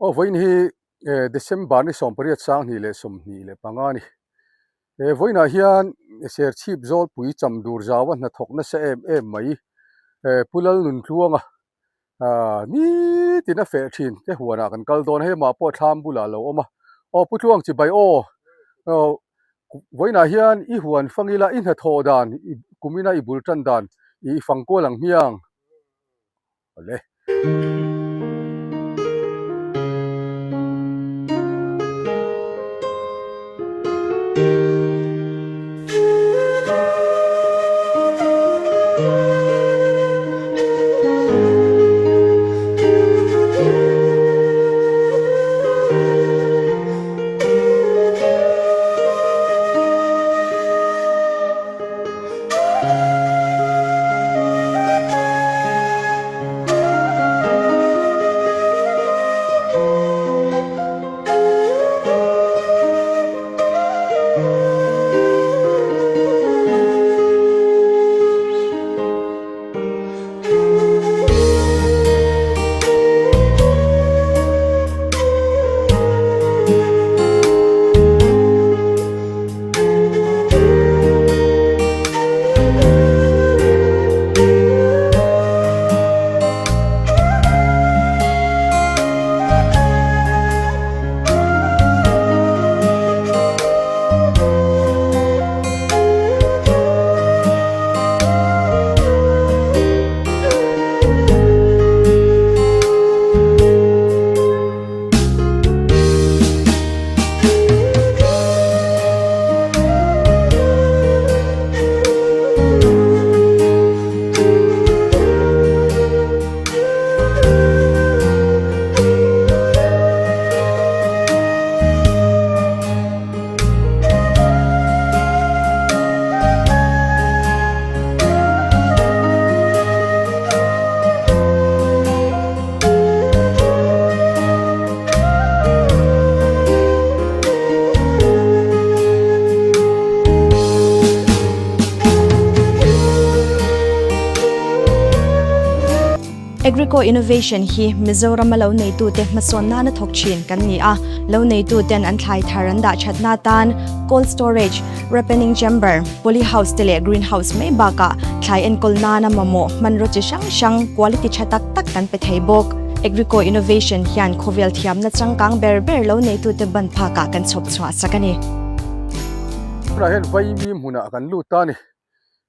Aw vawiin hi December ni 18 2025 a ni. He vawiinah hian Serchhip Zawlpui Chamdur zaua hnathawk nasa em em mai Pu Lalnuntluanga nitin a feh thin te huanah kan kal dawn a, hei amah pawh thlam bulah a lo awm a. Aw Pu Tluang chibai aw vawiinah hian i huan fang ila i hnathawh dan kumina i bul tan dan i fang kual ang hmiang. Awle. Agrico Innovation hi Mizorama lo neitute hmasawn nana thawk thin kan ni a, lo neituten an thlai thar an dah thatna atan cold storage, Ripening chamber, poly house te leh green house mai bakah thlai enkawl nana mamawh hmanraw chi hrang hrang quality tha tak tak kan pe thei bawk. Agrico Innovation hian khawvel thiamna changkang ber ber lo neitute ban phakah kan chhawp chhuah sak a ni. Tunah hian vaimim hmunah kan lut ta a ni.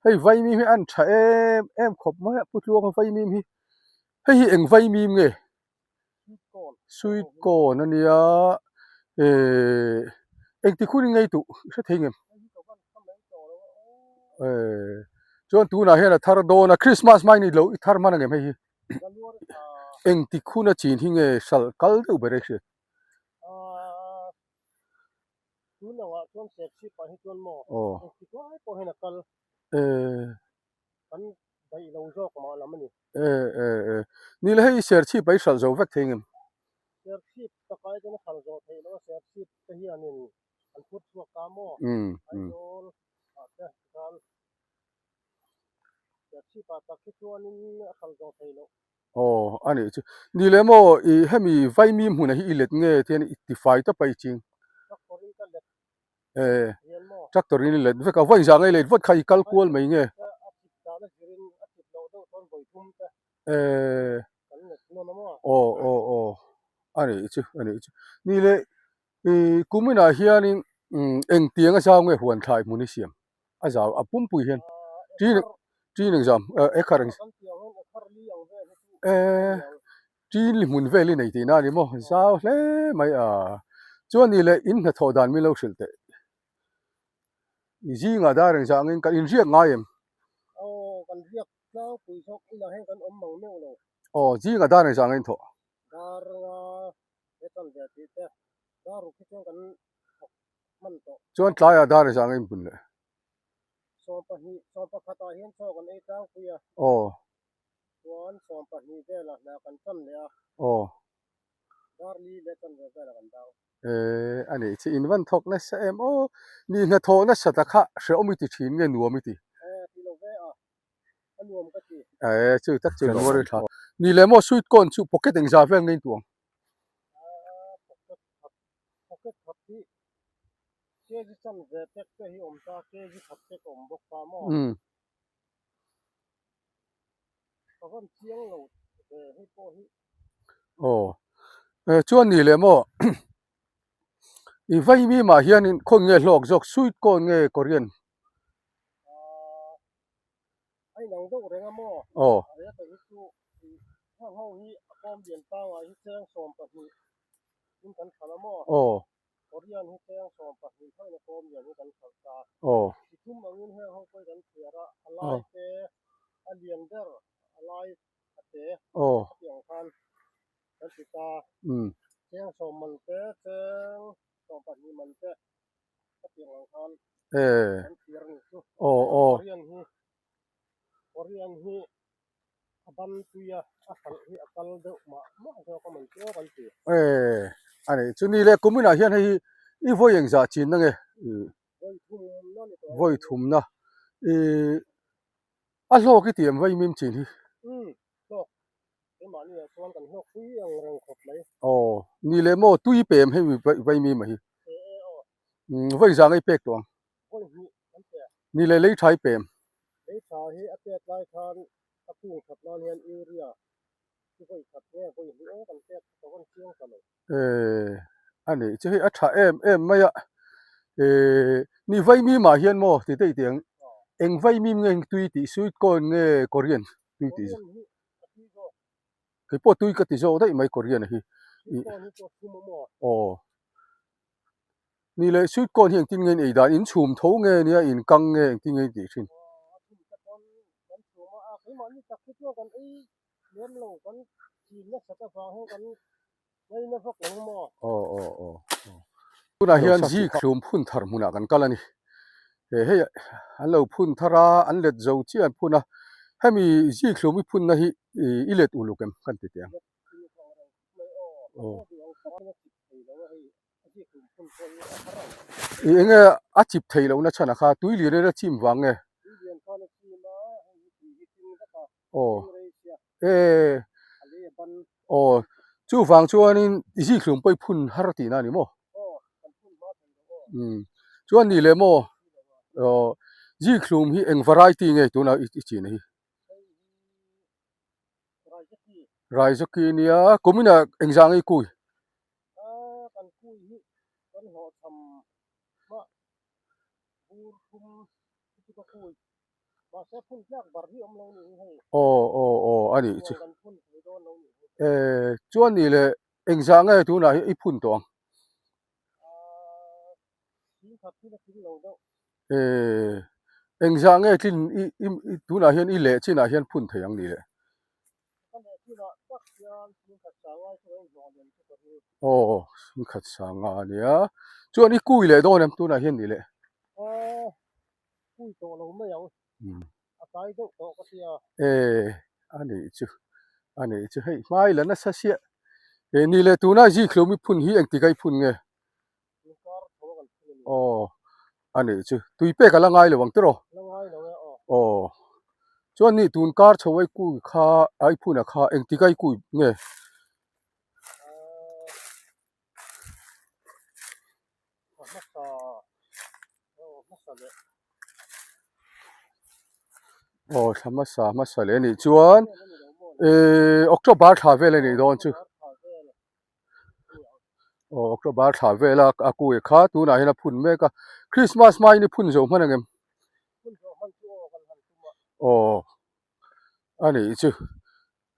Hei vaimim hi an tha em em khawp mai a, Pu Tluanga vaimim hi. Hei hi eng vaimim nge? Sweet corn a nia eh engti hun in ngei duh i hre thei ngem eh chuan tunah hian a thar dawn a Christmas hma in ilo i thar hman ang em hei hi engti hun a chin hi nge hralh kal deuh ber e hriat aw eh. Kan daih lo zawk mah lam a ni. E e e. Ni le hei serchhip a i hralh zo vek thei ngem? Serchhip takah chuan a hralh zawh theih loh a, serchhip te hianin an phur chhuak ta maw? Aizawl ah te khan serchhip ah tak hi chuanin a hralh zawh theih loh. Aw a nih chu. Ni le maw i hemi vaimim hmunah hi i let nge tihian i tifai tawp a i ching? Tractor in ka let Eh, tractor in i let vek a, vawi zah ngei let vawt kha i kal kual mai nge? Eh, aw aw aw, a nih chu, a nih chu. Ni le, i kuminah hianin engtiang a zau nge huan thlai hmun i siam? A zau, a pumpui hian ṭin ṭin engzam, ekhar eng eh. Ṭin li hmun vel i nei tihna a ni maw? Zau hle mai a. Chuan ni leh in hnathawh dan min lo hrilh teh. I zingah dar engzah angin kan inriak ngai em? Aw, kan riak tlangpui zawk inah hian kan awm mang meuh lo. Aw, zingah dar engzah angin thawh? Dar nga he tan ve tih te, dar ruk hi chuan kan thawk hman tawh. Chuan tlaiah dar engzah angin bun leh? 12, 11 ah hian chaw kan ei tlangpui a. Aw. Chuan 12 velah hna kan tan leh a. Aw. Dar li leh tan ve velah kan dang. Eh, a nih chi in van thawk nasa em aw. Ni hnathawh nasa ta kha hrehawm i ti thin nge nuam i ti? Eh, ti lo ve a. A nuam ka ti. Eh, chu tak chu January thla. Ni leh maw sweet corn chu pocket engzah vel nge in tuang? Packet khat hi kg chanve pack te hi awm ta, kg khat pack a awm bawk ta maw? Ka vawn chiang lo ve hei pawh hi. Aw chuan ni leh maw i vaimim ah hianin khawn nge hlawk zawk sweet corn nge Korean? A inang deuh reng a maw? Aw. A reta hi chu heng ho hi a kawm lian pangai hi cheng 12 in kan hralh a maw? Aw. Korean hi cheng 12 thlawin a kawm lian hi kan hralh ta. Aw. Chi thum angin heng ho pawh hi kan thliar a, a lai te a lian ber a lai a te Aw. a tih ang khan kan ti ta. Umm. Cheng sawm man te, cheng 12 man te. Eh. Aw aw. Eh a nih chu ni le kuminah hian hei hi i vawi engzah chin na nge vawi thumna ih a hlawk i tih em vawi mim chin hi. Keimahni ah chuan kan hlawk pui ang reng khawp mai. Aw, ni leh maw tui pem hei vai mi mai hi. E e aw. Umm vawi zang ei pek tawh ang. Vawi hnih kan pe. Ni leh lei tha i pem. Lei tha hi a pek lai khan a kung that nan hian urea chu vawi khat nge vawi hnih eng kan pek ka vawn chiang ta lo. E a nih chu hei a tha em em mai a. E ni vai mi mah hian maw ti daih tih ang. Eng vai mim nge tui tih sweet corn nge Korean tui tih. Korean hi Kei pawh tui ka ti zawk daih mai Korean a hi. Aw. Ni leh sweet corn hi engtin nge in ei dan in chhum tho nge nia in kang nge engtin nge in tih thin. Aw aw aw tunah hian zikhlum phun thar hmunah kan kal a ni he hei an lo phun thar a an let zo chiah an phun a hemi zikhlum i phunna hi i let uluk em kan ti teh ang aw ih enge a chip theih lohna chhan ah kha tui lian in a chim vang nge aw e aw chuvang chuanin zikhlum pawh i phun har tihna a ni maw umm chuan ni leh maw aw zikhlum hi eng variety nge tuna i chin hi Raizaki nia kuminah engzah nge i kui. Aw aw aw a nih chu eh chuan nih leh engzah nge tunah hi i phun tawh ang eh engzah nge tlin i i tunah hian i leh chinah hian phun thei ang nih leh aw singkhat sanga a nia chuan i kui leh dawn em tunah hian nih leh. Pui tawh lo mai ang. A tlai deuh tawh ka tia. E a nih chu a nih chu hei hmai la nasa siah e ni leh tuna zikhlum i phun hi engtik a i phun nge? Inkar tho a kan phun a ni. Aw a nih chu tui pek a la ngai lo ang tiraw? La ngai lo e aw. Aw chuan ni tun kar chho a i kui kha a i phun a kha engtik a i kui nge? Aw thla hmasa hmasa leh anih chuan ehh October thla vel anih dawn chu aw October thla vela a kui kha tunah hian a phun mek a Christmas hmain i phun zo hman ang em? Aw anih chu.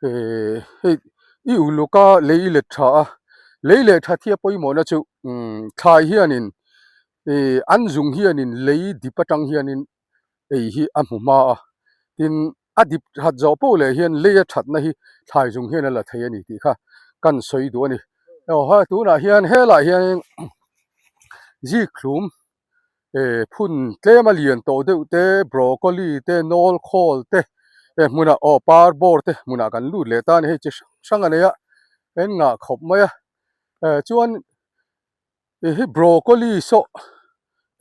Ehh hei i uluk a lei let tha a lei leh tha thia pawimawhna chu umm thlai hianin ih an zung hianin lei dip atang hianin ei hi a hmu hma a tin a dip that zawh poh leh hian lei a thatna hi thlai zung hian a la thei a ni tih kha kan sawi duh a ni aw ha tunah hian helaiah hianin zikhlum eh phun tlem a lian tawh deuh te broccoli te nawl khawl te eh hmunah aw par bawr te hmunah kan lut leh ta a ni hei chi hrang hrang a nei a en ngah khawp mai a eh chuan ih hi broccoli saw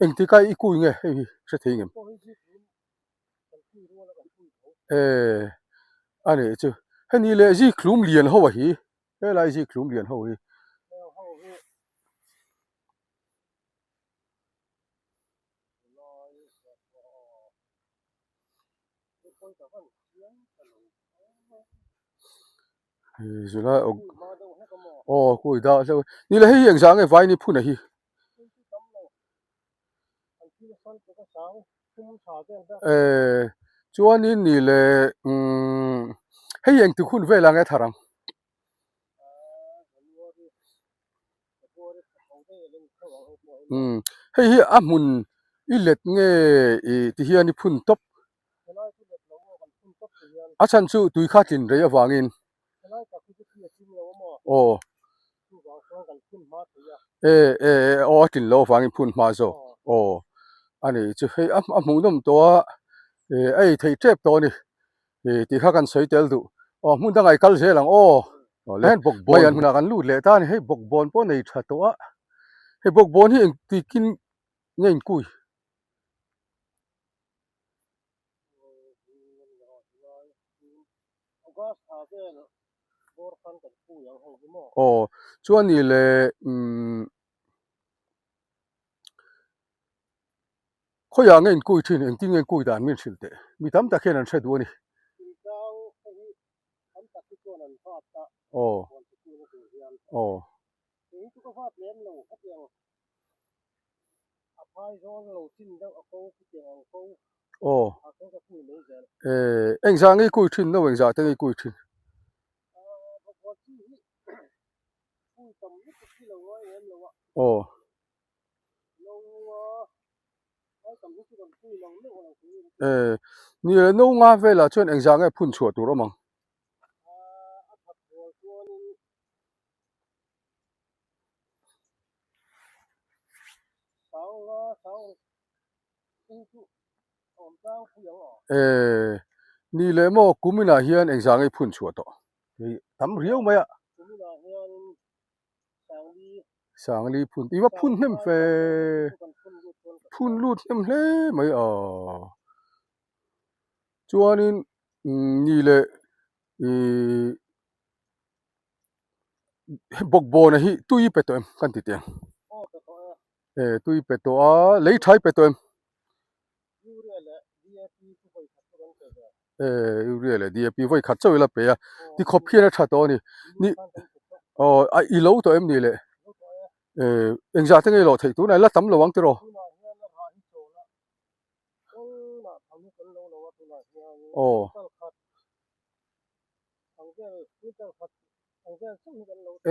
engtik a i kui nge hei hi hre thei ngem eh a nih chu heni leh zikhlum lian ho a hi helai zikhlum lian ho hi. July Aug aw kui dah hleuh ni le hei hi engzah nge vai ni phun a hi. Eh chuanin ni le umm hei engtik hun velah nge thar ang. Umm hei hi a hmun i let nge ih ti hian i phun tawp a chhan chu tui kha tlin rei avangin aw e e aw a tlin loh avangin phun hma zawk aw a ni chu hei a hmuhnawm tawh a ih a ei theih tep tawh a ni. Ih tih kha kan sawi tel duh. Aw hmun dangah i kal zel ang aw. Awle hei bawkbawn hmunah kan lut leh ta a ni. Hei bawkbawn pawh nei tha tawh a. Hei bawkbawn hi engtikin nge in kui? Aw chuan ni le umm. Khawiah nge inkui thin, engtin nge inkui dan min hrilh teh? Mi tam tak hian an hre duh a ni. Aw. Aw. Aw. Eh, engzah nge i kui thin no engzah te nge i kui thin? Aw. Eh, ni leh no nga velah chuan engzah nge phun chhuah tur awm ang? Eh, ni leh maw kum inah hian engzah nge phun chhuah tawh? Tam riau mai a. Sangli phun i va phun hnem fe phun lut hnem hle mai a chuanin ni leh ihh bawkbawn hi tui pe tawh em kan ti teh ang eh tui pe tawh a lei tha i pe tawh em. Eh urea leh DAP vawi khat chauh ila pe a tikhawp hian a tha tawh a ni ni aw a i lo tawh em ni le eh engzah te nge i lawh theih tunah la tam lo ang tiraw aw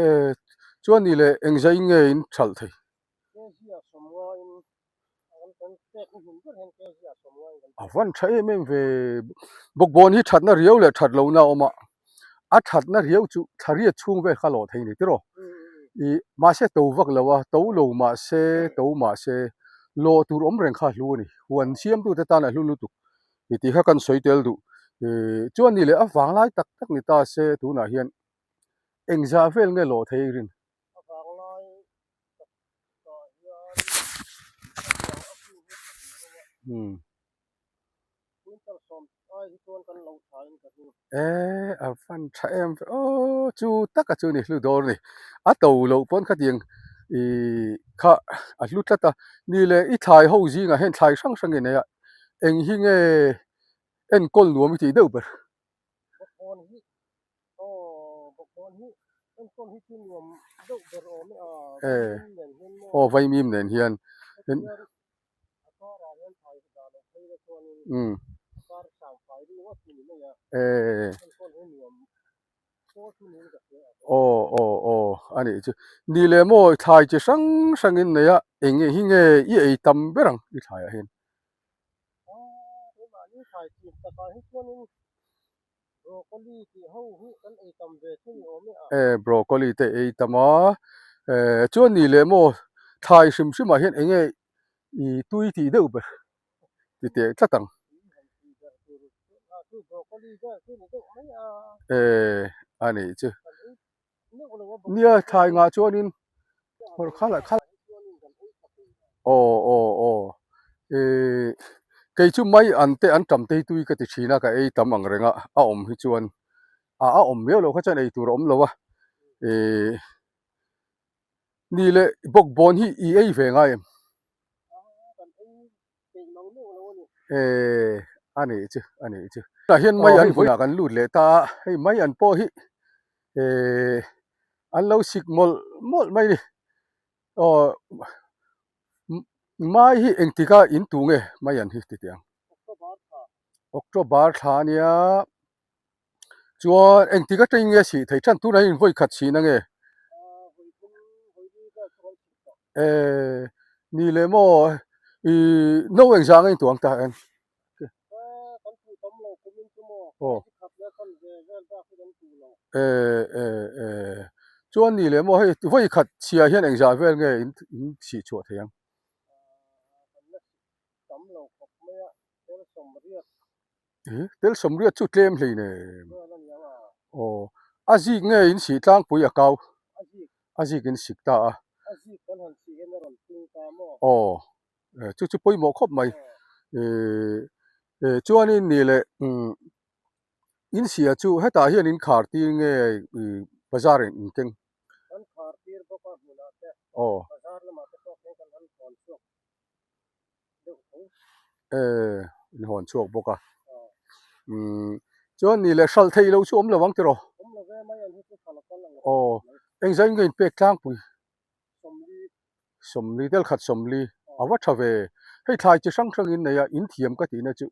eh chuan ni le engzah in nge in thalh thei. A van tha em em ve bawkbawn hi thatna riau leh that lohna a awm a a thatna riau chu thlariat chhung vel kha lawh thei a ni tiraw ih mahse to vak lo a to lo mahse to mahse lawh tur awm reng kha a hlu a ni huan siamtute tan a hlu lutuk tih tih kha kan sawi tel duh ih chuan ni leh a vanglai tak tak ni ta se tunah hian engzah vel nge lawh thei rin. Eh a van tha em ve aw chu taka chu ni hlu dawr a ni a to loh pawn khatiang ih kha a hlu tlat a ni leh i thlai ho zingah hian thlai hrang hrang in nei a eng hi nge enkawl nuam i tih deuh ber. Aw vaimim nen hian aw aw aw a nih chu ni leh maw thlai chi hrang hrang in nei a eng nge hi nge i ei tam ber ang i thlai ah hian. Eh broccoli te ei tam a eh chuan ni leh maw thlai hrim hrim ah hian eng nge ih tui tih deuh ber ti teh tlat ang eh a nih chu nia thlai ngah chuanin aw aw aw ih kei chu mai an te an tam te hi tui ka ti thin a ka ei tam ang reng a a awm hi chuan a a awm miau loh kha chuan ei tur a awm lo a ih ni leh bawkbawn hi i ei ve ngai em? Eh a nih chu a nih chu. Tah hian mai an hmunah kan lut leh ta a, hei mai an pawh hi eh an lo sik mawlh mawlh mai a ni. Aw mai hi engtika in tu nge mai an hi ti teh ang. October thla a nia chuan engtik atangin nge sih theih than tunah hian vawi khat sihna nge? Eh ni leh maw ih no engzah nge in tuang ta en? Eh eh eh chuan ni leh maw hei vawi khat chhia hian engzah vel nge in in sih chhuah thei ang? Tel sawmriat chu tlem hlei nen aw a zik nge in sih tlangpui a kau a zik in sik ta a aw chu chu pawimawh khawp mai chuanin ni leh in sia chu hetah hian in khar tir nge bazar in in keng aw. Eh in hawn chhuak bawk a umm chuan ni leh hralh theih loh chu awm lo ang tiraw aw engzah in nge in pek tlangpui sawmli tel khat sawmli a va tha ve hei thlai chi hrang hrang in nei a in thiam ka tihna chu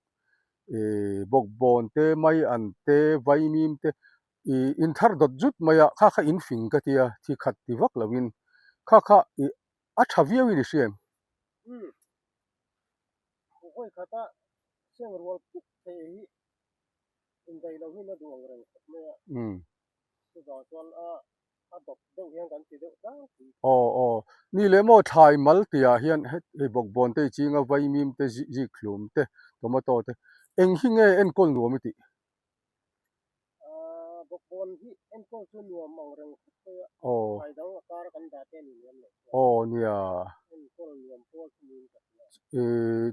eh bawkbawn te mai an te vaimim te ih in thar dawt zut mai a kha kha in fing ka tia thi khat ti vak lo in kha kha ih A tha viau in i hria em? Umm. Vawi khata seng rual puk thei hi indaih lo hian a duh ang reng khawp mai a. Umm. Chuvang chuan a a dawp deuh hian kan ti deuh tlangpui. Aw aw. Ni leh maw thlai mal tihah hian hei bawkbawn te i ching a vaimim te zikhlum te tomato te eng hi nge enkawl nuam i tih? Bawkbawn hi enkawl chu nuam ang reng khawp mai a, thlai dang a kar kan dah te a ni lem loh chuan. Aw nia. Enkawl nuam pawl chu niin ka hria.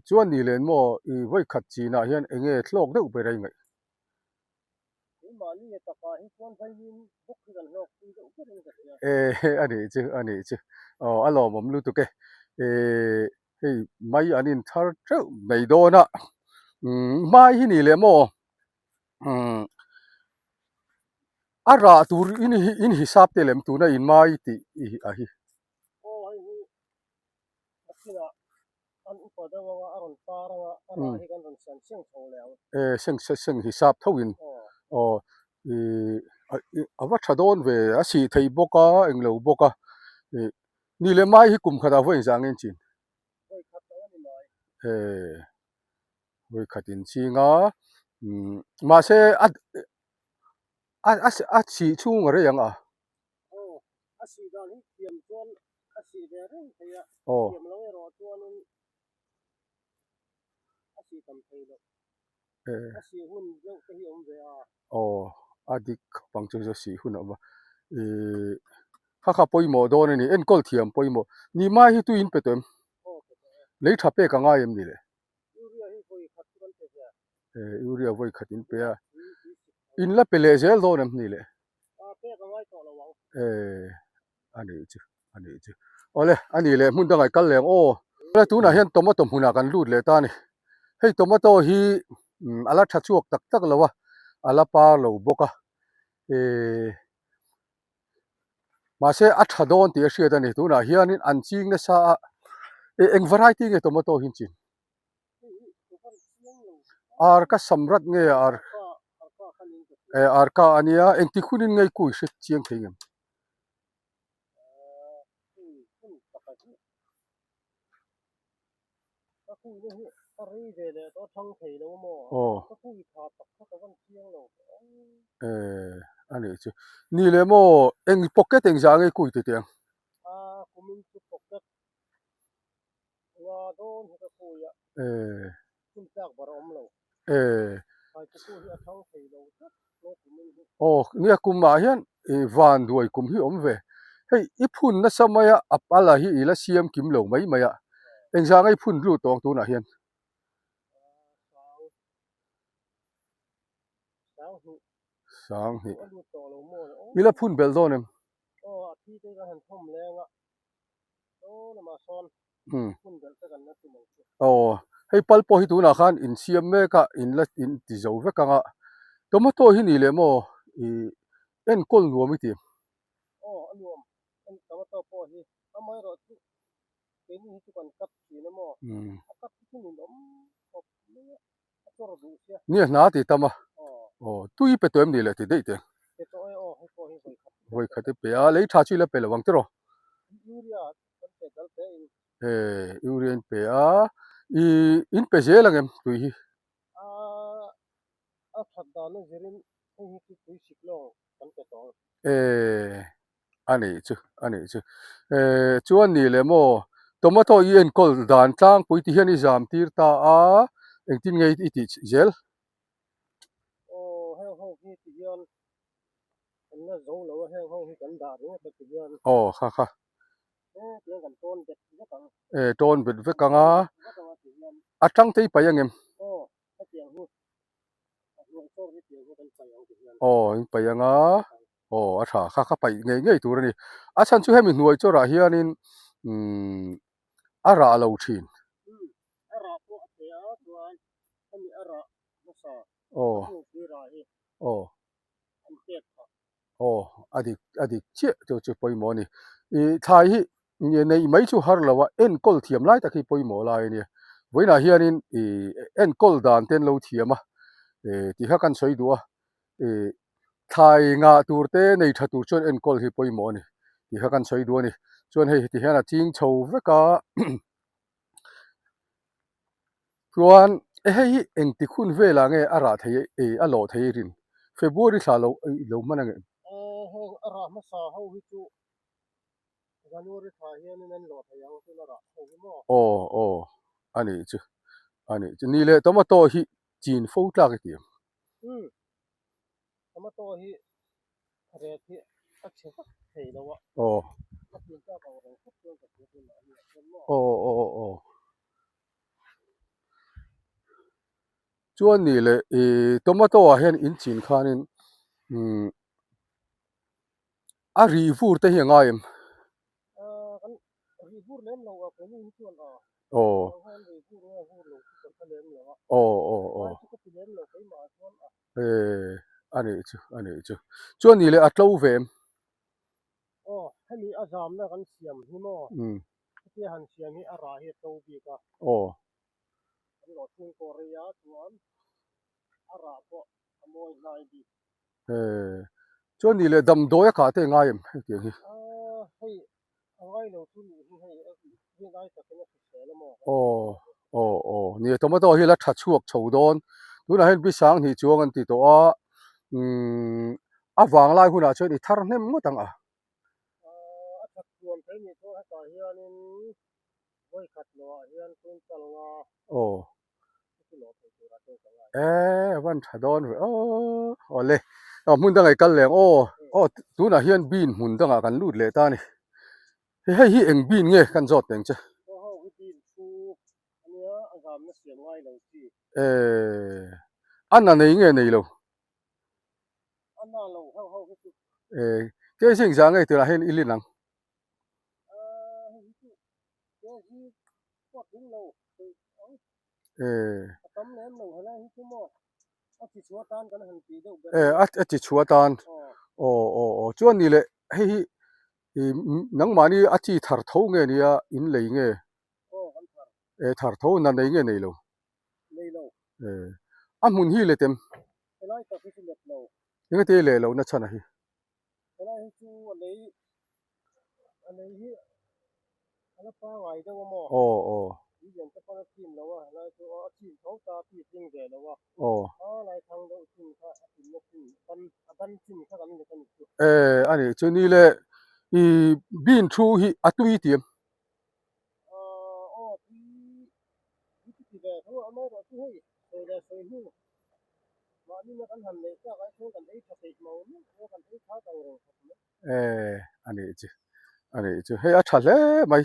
Chuan ni len maw i vawikhat chinah hian eng nge hlawk deuh ber a i ngaih? Keimahni takah hi chuan vaimin bawk hi kan hlawk pui deuh berin ka hria. E a nih chu a nih chu. Aw a lawmawm lutuk e. Hei mai an inthar teuh mai dawn a. Mai hi ni leh maw? Umm a rah tur in hi in hisap te lem tuna in mai tih a hi. Aw hei hi a chinah an upa deuh anga a rawn par anga a rah hi kan rawn siam seng chho leh ang. E seng seng hisap tho in aw ih a va tha dawn ve a sih thei bawk a englo bawk a ih ni leh mai hi kum khatah vawi engzah nge in chin? Vawi khat ang a ni mai. E. Vawi khat in ching a umm mahse a a a sih chhung a rei ang a. Aw a sih dan hi thiam chuan a sih ve reng thei a thiam lo erawh chuanin a sih tam thei loh a sih hun deuh te hi a awm ve a. Aw a dik khawp ang chu a sih hun a awm a ihh kha kha pawimawh dawn a ni enkawl thiam pawimawh ni mai hi tui in pe tawh em lei tha pek a ngai em ni le. Urea hi vawi khat chu kan pe ve a. Eh, urea vawi khat in pe a. In la pe leh zel dawn em ni le? A pek a ngai tawh lo ang. Eh, a nih chu, a nih chu. Awle, a nih leh hmun dangah i kal leh ang aw. Awle, tunah hian tomato hmunah kan lut leh ta a ni. Hei tomato hi a la tha chhuak tak tak lo a, a la par lo bawk a. Eh, mahse a tha dawn tih a hriat a ni tunah hianin an ching nasa a eh eng variety nge tomato hi an chin arka samrat nge ar eh arka a nia engtik hunin nge i kui hre chiang thei ngem. Ka kuina hi ka rei ve leh tawh a thang thei lo maw? Aw. Ka kui tha tak kha ka van chiang lo. Eh, a nih chu. Ni leh maw, eng pocket eng zah nge kui ti teh ang? A, kumin chu pocket nga dawn hi ka kui a. Eh. Hun tlak bar a awm lo. Eh. Thaikuku hi a thang thei lo tlat maw kumin hi. Aw, nia kumah hian i van duai kum hi awm ve. Hei i phun nasa mai a, a pala hi i la siam kim lo mai mai a. Engzah nge i phun lut tawng tunah hian? Sang hnih. Sang hnih. I la phun belh dawn em? Aw, a thi te ka han thawm leng a. Aw hei pal pawh hi tunah khan insiam mek a in la in ti zo vek ang a. Tomato hi ni leh maw ih enkawl nuam i ti? Aw a nuam, tomato pawh hi amaherawhchu keini hi chu kan cut thin a maw? A cut hi chu ninawm khawp mai a, a chawr duh sia. Nia hna ti tam a, aw tui pe tawh em ni leh ti daih teh. Pe tawh e aw, hei pawh hi vawi khat. Vawi khat i pe a, lei tha chu i la pe lo ang tiraw? Urea kan pe dal teh in. E urea in pe a, i in pe zel ang em tui hi? A a that dan a zirin hei hi chu tui sik lawng kan pe tawh ang. E a nih chu a nih chu. E chuan ni leh maw tomato i enkawl dan tlangpui ti hian i zam tir ta a, engtin nge i tih zel? Aw heng ho hi ti hian kan la zo lo a heng ho hi kan dah ringawt a ti hian. Aw kha kha. E tawn bet vek ang a, a tang te i paih ang em? Aw in paih ang a, aw a tha kha kha paih ngei ngei tur a ni. A chhan chu hemi hnuai chawrah hianin umm a rah lo thin. Aw aw. Aw, a dik a dik chiah chu chu pawimawh a ni. Ih thlai hi neih mai chu har lo a, enkawl thiam lai tak hi pawimawh lai a nia. Vawiinah hianin ih enkawl dan te an lo thiam a, ih tih kha kan sawi duh a, ih thlai ngah tur te nei tha tur chuan enkawl hi pawimawh a ni tih kha kan sawi duh a ni. Chuan hei heti hian a ching chho vek a. Chuan hei hi engtik hun velah nge a rah thei ei a lawh thei rin? February thla lo lo hman ange. Heng a rah hmasa ho hi chu January thla hianin an lawh thei ang tuna rah ho hi maw? Aw aw a nih chu a nih chu. Ni leh tomato hi chin fo tlak i ti em? Umm tomato hi ret hi a chhe vak thei lo a. Aw. A chin tlak ang reng khawp chuan ka hria tunah a nih chuan maw? Aw aw aw. Chuan ni leh ih tomato ah hian in chin khanin umm a rih vur te hi a ngai em? Aw aw aw aw e a nih chu a nih chu chuan ni leh a tlo ve em? Umm. Hetia han siam hi a rah hi a to bik a. Aw. Kan lawh chhung pawh rei a chuan a rah pawh a mawi hnai bik. Ee, chuan ni leh damdawi a kah te ngai em hetiang hi? Aaa hei a ngai lo chu nih hi hei rin ai takin a hrisel a maw? Aw, aw, aw. Ni tomato hi la tha chhuak chho dawn. Tunah hian bisang hnih chuang an ti tawh a, umm a vanglai hunah chuan i thar hnem ngawt ang a. A that tuam thei nih chuan hetah hianin vawi khat lohah hian quintal nga aw chu lawh thei tura chuan ka ngai. E a van tha dawn ve aw awle aw hmun dangah i kal leh ang aw aw tunah hian bean hmun dangah kan lut leh ta a ni hei hi eng bean nge kan zawt teng che. Aw ho hi bean chu ania a zamna siam ngai lo chi. E a na nei nge nei lo. E kg engzah nge tirah hian i lin ang? E e a chi chhuah atan aw aw aw chuan ni leh hei hi ih nangmahni a chi thar tho nge nia in lei nge? E thar tho na nei nge nei lo? E a hmun hi let em? Helai tak hi chu let lo. Engati leh loh na chhan a hi? Helai hi chu a lei a lei hi a la pangai deuh a maw? Aw aw. Tui lian te pawn a chim lo a, helai chu a chim tho ta a tui tling ve lo a. Aw. A lai thang deuh chin kha a tinna chin ban a ban chin kha kan let a ni chu. E a nih chu ni le i bean thu hi a tui ti em? Aw tui tui chu ti ve tho a amaherawhchu hei sawi leh sawi hnu Mahni kan han neih tak ai chuan kan ei tha peih mau mai a, kan ei tha tang reng khawp mai. E, a nih chu, a nih chu. Hei a tha hle mai.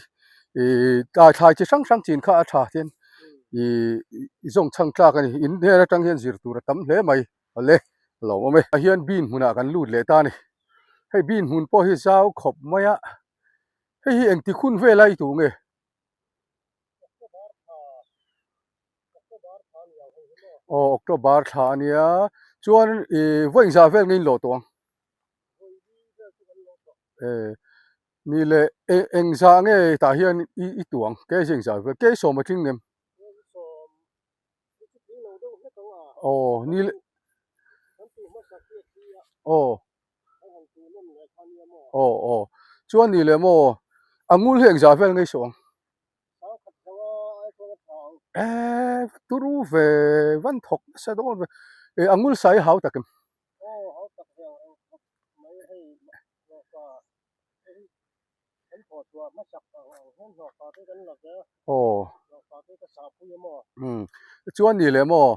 Ih tlai thlai chi hrang hrang chin kha a tha hian ih zawng chhang tlak a ni. In hnen atang hian zir tur a tam hle mai. Awle, a lo awm e. Ah hian bean hmunah kan lut leh ta a ni. Hei bean hmun pawh hi zau khawp mai a. Hei hi engtik hun vela i tuh nge? Aw October thla a nia. Chuan i vawi engzah vel nge in lawh tawh ang? Eh ni leh eng engzah nge tah hian i i tuang kei zia engzah vel kei sawm a tling em? Aw ni leh aw aw aw chuan ni leh maw a ngul hi engzah vel nge i sawh ang? Eh turu ve van thawk nasa dawn ve eh a ngul sai hau tak em? Aw umm chuan ni leh maw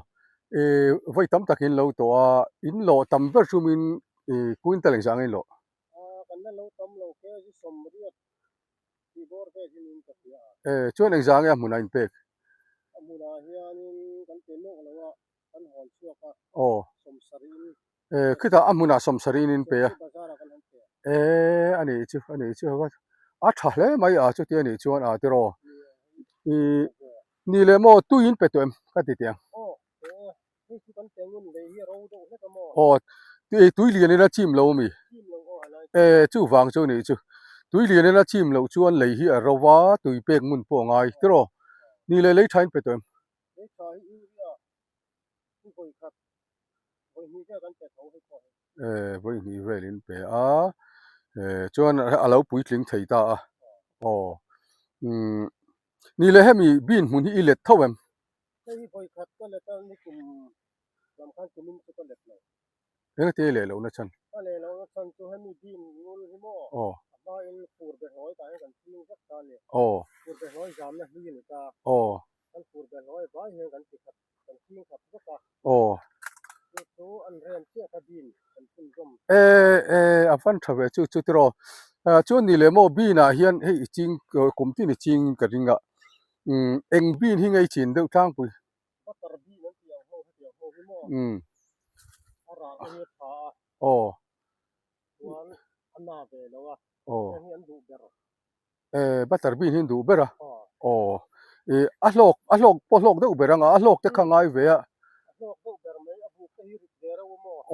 ih vawi tam tak in lo tawh a in lawh tam ber chumin ih quintal engzah nge in lawh? Eh chuan engzah nge a hmunah in pek? Aw Eh khitah a hmunah sawmsariin in pe a eh a nih chu a nih chu a tha hle mai a chuti a nih chuan a tiraw ih ni leh maw tui in pe tawh em ka ti teh ang aw tui lian in a chim lo ami eh chuvang chu a nih chu tui lian in a chim loh chuan lei hi a ro va tui pek ngun pawh a ngai tiraw ni leh lei tha in pe tawh em. Eh vawi hnih vel in pe a eh chuan a lo puitling thei ta a aw umm ni leh hemi bean hmun hi i let tho em? Engati i leh lohna chhan? Aw aw aw Aw. Eh eh a van tha ve chu chu tiraw ah chuan ni leh maw bean ah hian hei i ching kum tin i ching ka ring a umm eng bean hi nge i chin deuh tlangpui umm aw aw. Eh butter bean hi an duh ber a aw ih a hlawk a hlawk pawh hlawk deuh ber anga a hlawk te kha a ngai ve a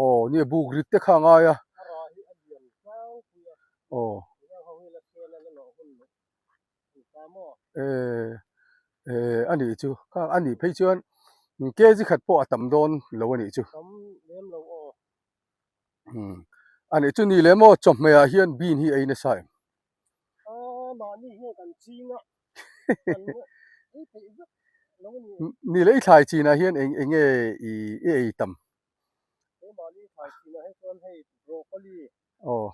aw nia buk rit te kha a ngai a aw eh eh a nih chu kha a nih phei chuan kg khat pawh a tam dawn lo a nih chu a nih chu ni leh maw chawhmeh ah hian bean hi ei nasa em. Ni leh i thlai chinah hian eng eng nge i i ei tam? Aw.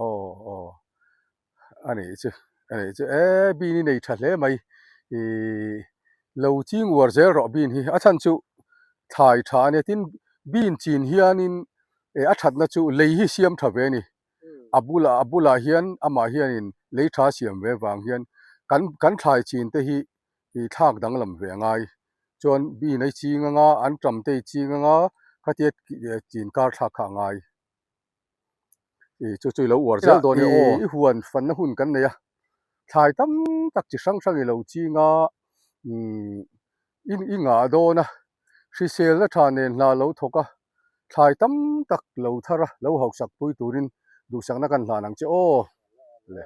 Aw aw a nih chu a nih chu e bean i nei tha hle mai ih lo ching uar zel rawh bean hi a chhan chu thlai tha a nia tin bean chin hianin eh a thatna chu lei hi siam tha ve a ni a bulah a bulah hian amah hianin lei tha siam ve vang hian kan kan thlai chin te hi ih thlak danglam ve a ngai chuan bean a i ching anga an tam te i ching anga khatia chin kar thlak kha a ngai. Ih chu chu i lo uar zel dawn nia aw. I huan fanna hun kan nei a, thlai tam tak chi hrang hrang i lo ching a, umm i i ngah dawn a, hriselna tha nen hna lo thawk a, thlai tam tak lo thar a, lo hausak pui turin duhsakna kan hlan ang che aw le.